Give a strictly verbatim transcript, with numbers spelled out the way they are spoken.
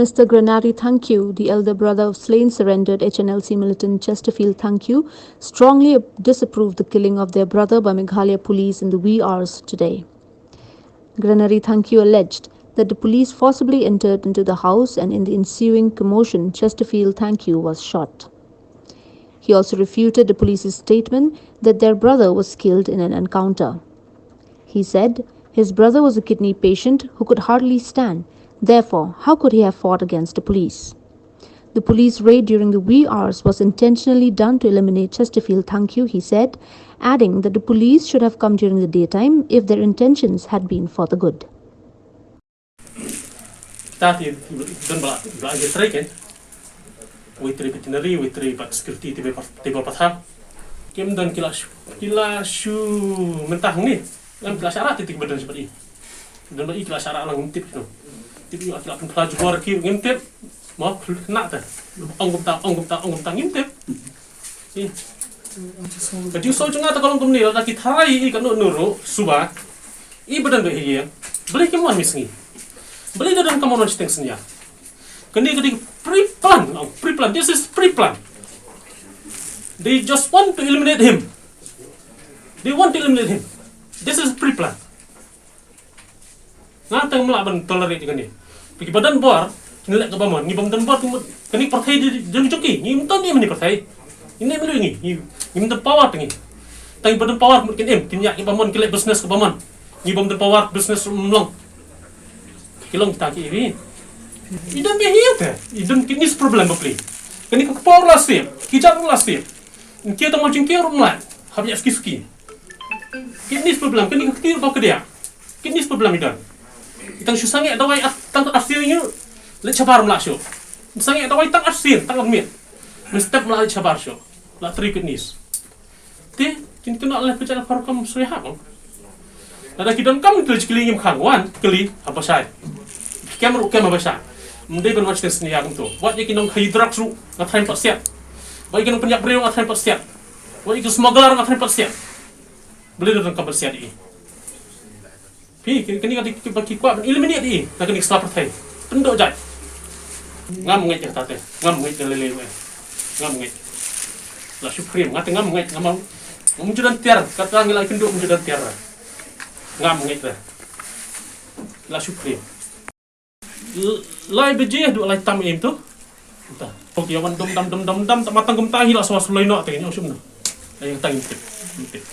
Mister Granary Thangkhiew, the elder brother of slain surrendered H N L C militant Chesterfield Thangkhiew, strongly disapproved the killing of their brother by Meghalaya police in the wee hours today. Granary Thangkhiew alleged that the police forcibly entered into the house and in the ensuing commotion, Chesterfield Thangkhiew was shot. He also refuted the police's statement that their brother was killed in an encounter. He said his brother was a kidney patient who could hardly stand. Therefore, how could he have fought against the police? The police raid during the wee hours was intentionally done to eliminate Chesterfield Thangkhiew, he said, adding that the police should have come during the daytime if their intentions had been for the good. Ta ti don ba ba ye trei ken. Wei trei veterinary, wei trei ba security ti ba ti ba patha. Kim don kila shu kila shu mentah ni. Lam kila syarat ti ba don seperti. Don ba kila syarat lang tip tu. Tip yu kila pun kila jubor ki ngim tip. Mo kena ta. Ong gum ta, ong gum ta, ong gum ta ngim tip. Ka jingsol jong nga ta ka long kumne, lada ki tharai i ka nuru suba i ba don ba hi ïeng. Balei kim wan misngi? Balei da don ka mon shiteng snya? Kane ka dei pre-plan, oh, pre-plan. This is pre-plan. They just want to eliminate him. They want to eliminate him. This is pre-plan. Nga tang mla ban tolerate kane. Ki ba don bor kin leh ka ba mon, ngi bym don bor kin mut kane pyrthei di jong jong ki, ngi mut ni mani pyrthei. Ngi ne melu ngi, ngi mut power ngi. Tang ba don power mut kin em, kin ïa ki ba mon, kin leh business ka ba mon. Ngi bym don power business mlong. Ki long kita ki iri. I don be hiya te, i don kidneys problem ba pli. Kane ka power la sip, ki jar la sip. Ngi tang mo jingkir mlai, hab ïa ski ski. Kidneys problem, kane ka ktir ba ka dia. Kidneys problem i don. I tang shu sangeh dawai at tang at sir ngi. Le chabar mla shu. Sangeh dawai tang at sir, tang at mit. Mestep mla le chabar shu. La three kidneys. Ti kin kena le pecah la farkam sui ha bang. Lada ki don kam tu jikli ngim khang wan kli apa sai. Kem ru kem apa sai. Mdei ban wach tes ni ya tu. Wat ye ki nong khai drugs ru nga thain pat siat. Wat ye ki nong penyak breu nga thain pat siat. Wat ye ki smuggler nga thain pat siat. Beli don kam pat siat i. Pi kini kini kati ki baki kuat ban eliminate i. Na kini sla perthai. Pendok jai. Ngam ngai ke tate. Ngam ngai ke lele. Ngam ngai. La supreme ngate ngam ngai ngam. Ngam judan tiar kata ngi lai kenduk judan tiar. Ngam ngai. La supreme. Lai beje du lai tam em tu. Ta. Pok ya wan dum dam dum dam dam ta matang gum ta hi la swa sulai no ta ngi ong sum no. Ai ta ngi tip. Tip.